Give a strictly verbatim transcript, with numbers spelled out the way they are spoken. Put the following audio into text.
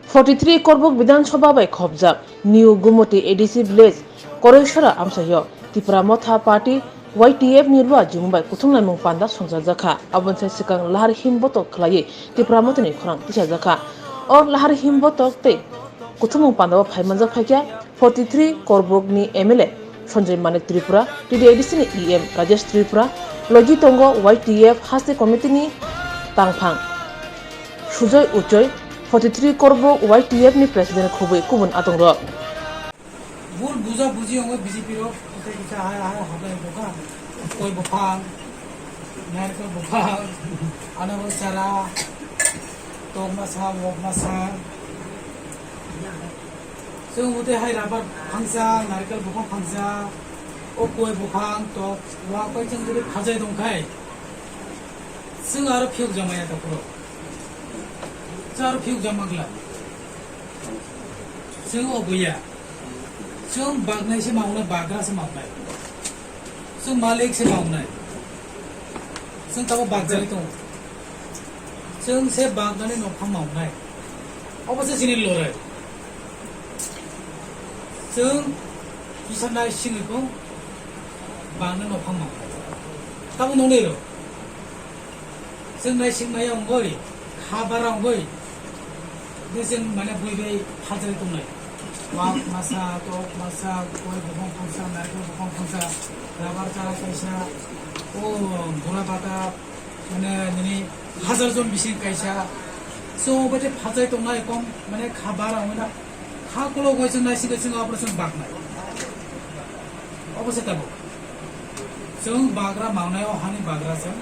Forty three Korbuk Bidhan Sabha bai khopjak New Gumoti A D C village Koreisora amsaio Tipra Motha Party Y T F ni luajimung bai kuthumnaimung panda songchajakha. Aboni sai swkang lahar himbotok khwlaiwi Tipra Mothani khorang tisajakha. O lahar himbotok tei kuthumung pandao phaimanjak phaikha forty three Korbuk ni M L A Sanjay Manik Tripura, T D A D C ni E M Rajesh Tripura, logi tongo Y T F haste committee ni tangphang Sujoy Uchoi, forty three Korbuk Y T F ni president khubui kubun atongrok. Bul buja buji wngo B J P rok, kisa kisa hai hai hablai bokha, koi buphang, narikol buphang, anarok chara, tok masa, wok masa. Chwng bwtwi hai rabar phangsa, narikol buphang phangsa, o koi buphang, tok, wak bai chwng bwtwi phajai tongkhai. Chwng aro phiyok jamaya takhoro. Chwng aro phiyok jama glak. Chwng o buya. Chwng bagnai se maunai, bagra se maunai. Chwng malik se maunai. Chwng tabo bagjagwi tongo. Chwng se bagnani nokhang maunai. Obo se chini lorai. Chwng kisa nai singwi kong bangna nokhang maunai. Tabo nongnai rw. Chwng naising maya wngwi, kha bara wngwi, de chwng mane bui bai phajai tongnai. Wak masa, tok masa, koi buphang phangsa, narikol buphang phangsa, rabar chara kaisa, o bura bata, mane nini hajar jon bising kaisa. Chwng obo de phajai tongnai kom, mane kha bara wngwi na, kha kolok wngwi chwng naising chwng operation baknai. Obo se tabuk. Chwng bagra maunai o hani bagra chwng.